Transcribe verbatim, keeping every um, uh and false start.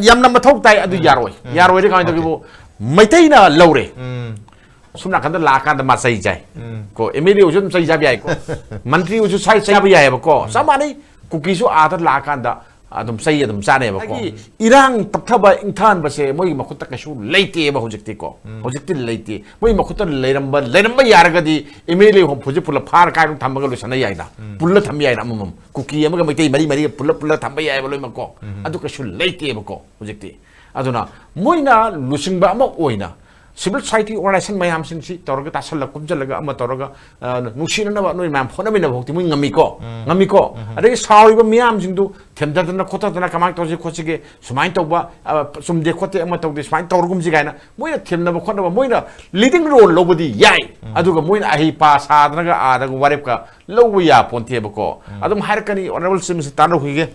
ꯌꯥꯝꯅ ꯃꯊꯧ ꯇꯥꯏ, ꯑꯗꯨ ꯌꯥꯔꯣꯏ꯫ ꯌꯥꯔꯣꯏꯗꯤ ꯀꯃꯥꯏꯅ ꯇꯧꯒꯦꯕꯨ, ꯃꯩꯇꯩꯅ ꯂꯧꯔꯦ꯫ ꯎꯝ ꯁꯣꯝ ꯅꯥꯀꯟꯗ ꯂꯥꯛꯑꯀꯥꯟꯗ ꯃꯥ ꯆꯩ ꯆꯥꯏ꯫ ꯎꯝ ꯀꯣ, ꯑꯦꯝ ꯑꯦꯜ ꯑꯦ ꯑꯣꯏꯁꯨ ꯑꯗꯨꯝ ꯆꯩ ꯆꯥꯕ ꯌꯥꯏꯀꯣ꯫ ꯃꯟꯇ꯭ꯔꯤ ꯑꯣꯏꯁꯨ ꯆꯩ ꯆꯥꯕ ꯌꯥꯏꯑꯕꯀꯣ꯫ ꯆꯞ ꯃꯥꯟꯅꯩ꯫ ꯀꯨꯀꯤꯁꯨ ꯑꯥꯗ ꯂꯥꯛꯑꯀꯥꯟꯗ ꯑꯗꯨꯝ ꯆꯩ ꯑꯗꯨꯝ ꯆꯥꯅꯩꯕꯀꯣ꯫ ꯑꯩꯒꯤ ꯏꯔꯥꯡ ꯇꯞꯊꯕ ꯏꯪꯊꯍꯟꯕꯁꯦ ꯃꯣꯏꯒꯤ ꯃꯈꯨꯠꯇ ꯀꯩꯁꯨ ꯂꯩꯇꯦꯕ ꯍꯧꯖꯤꯛꯇꯤꯀꯣ꯫ ꯍꯧꯖꯤꯛꯇꯤ ꯂꯩꯇꯦ꯫ ꯃꯣꯏ ꯃꯈꯨꯠꯇ ꯂꯩꯔꯝꯕ ꯂꯩꯔꯝꯕ ꯌꯥꯔꯒꯗꯤ ꯑꯦꯝ ꯑꯦꯜ ꯑꯦ ꯍꯨꯝꯐꯨꯁꯦ ꯄꯨꯂꯞ ꯐꯥꯔ ꯀꯥꯏꯗ ꯊꯝꯃꯒ ꯂꯣꯏꯁꯟꯅ ꯌꯥꯏꯗ꯫ ꯄꯨꯜꯂ ꯊꯝꯕ ꯌꯥꯏꯗ ꯑꯃꯃꯝ꯫ ꯀꯨꯀꯤ ꯑꯃꯒ ꯃꯩꯇꯩ ꯃꯔꯤ ꯃꯔꯤꯒ ꯄꯨꯜꯂ ꯄꯨꯜꯂ ꯊꯝꯕ ꯌꯥꯏꯑꯕ ꯂꯣꯏꯅꯃꯛꯀꯣ꯫ ꯑꯗꯨ ꯀꯩꯁꯨ ꯂꯩꯇꯦꯕꯀꯣ ꯍꯧꯖꯤꯛꯇꯤ꯫ ꯑꯗꯨꯅ ꯃꯣꯏꯅ ꯂꯨꯆꯤꯡꯕ ꯑꯃ ꯑꯣꯏꯅ civil society organization ꯃꯌꯥꯝꯁꯤꯡꯁꯤ ꯇꯧꯔꯒ ꯇꯥꯁꯜꯂ ꯈꯣꯝꯖꯜꯂꯒ ꯑꯃ ꯇꯧꯔꯒ, ꯑ, ꯅꯨꯡꯁꯤꯅꯅꯕ ꯅꯣꯏ ꯃꯌꯥꯝ ꯍꯣꯠꯅꯃꯤꯟꯅꯕ ꯐꯥꯎꯗꯤ ꯃꯣꯏ ꯉꯝꯃꯤꯀꯣ꯫ ꯉꯝꯃꯤꯀꯣ꯫ ꯑꯗꯒꯤ ꯁꯥꯎꯔꯤꯕ ꯃꯤꯌꯥꯝꯁꯤꯡꯗꯨ ꯊꯦꯝꯊꯗꯅ ꯈꯣꯠꯊꯗꯅ ꯀꯃꯥꯏꯅ ꯇꯧꯁꯤ ꯈꯣꯠꯁꯤꯒꯦ, ꯁꯨꯃꯥꯏꯅ ꯇꯧꯕ, ꯑ, ꯆꯨꯝꯗꯦ ꯈꯣꯠꯇꯦ, ꯑꯃ ꯇꯧꯗꯦ, ꯁꯨꯃꯥꯏꯅ ꯇꯧꯔꯒꯨꯝꯁꯤ ꯀꯥꯏꯅ ꯃꯣꯏꯅ ꯊꯦꯝꯅꯕ ꯈꯣꯠꯅꯕ, ꯃꯣꯏꯅ leading role ꯂꯧꯕꯗꯤ ꯌꯥꯏ꯫ ꯑꯗꯨꯒ ꯃꯣꯏꯅ ꯑꯍꯩ ꯄꯥ ꯁꯥꯗꯅꯒ ꯑꯥꯗꯒ ꯋꯥꯔꯦꯞꯀ ꯂꯧꯕ ꯌꯥꯄꯣꯟꯇꯦꯕꯀꯣ꯫ ꯑꯗꯨꯝ ꯍꯥꯏꯔꯛꯀꯅꯤ, honourable chief minister ꯇꯥꯟꯅꯔꯨꯈꯤꯒꯦ꯫